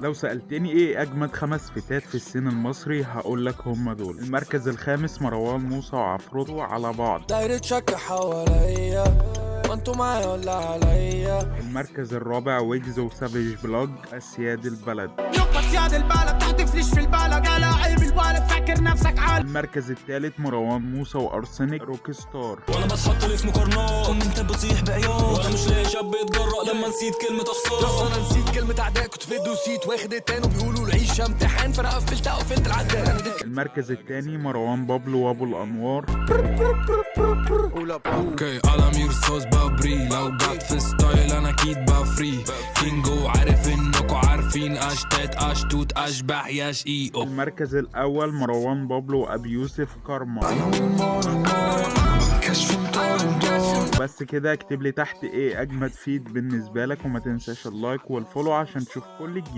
لو سألتني ايه اجمد 5 feat ات في ال scene المصري هقولك هما دول. المركز الخامس مروان موسى وعفروتو على بعض. دايرة شك حواليا، وانتوا معايا ولا عليا؟ المركز الرابع ويجز وسافيج بلوج اسياد البلد. يبقى سياد البلد تحتفليش في البلد يا لاعب الولد فاكر نفسك عالي. المركز الثالث مروان موسى وارسنك روك ستار. وانا بتحط لي في مقارنات، كومنتات بتصيح بعياط، وانا مش لاقي شاب يتجرأ لما نسيت كلمة اخسار. انا نسيت كلمة اعداء، كنت في الدوسيت واخد التان وبيقولوا العيشة امتحان، فانا قفلت العداد. المركز الثاني مروان بابلو وابو الانوار. okay، قلمي رصاص ببري، لو جت في style انا اكيد بفري كينجو، عارف انكو عارفين اشتات اشتوت اشبح يا شقيق. المركز الاول مروان بابلو وابي يوسف كارما. بس كده، اكتب لي تحت ايه اجمد feat بالنسبه لك، وما تنساش ال like وال follow عشان تشوف كل الجديد.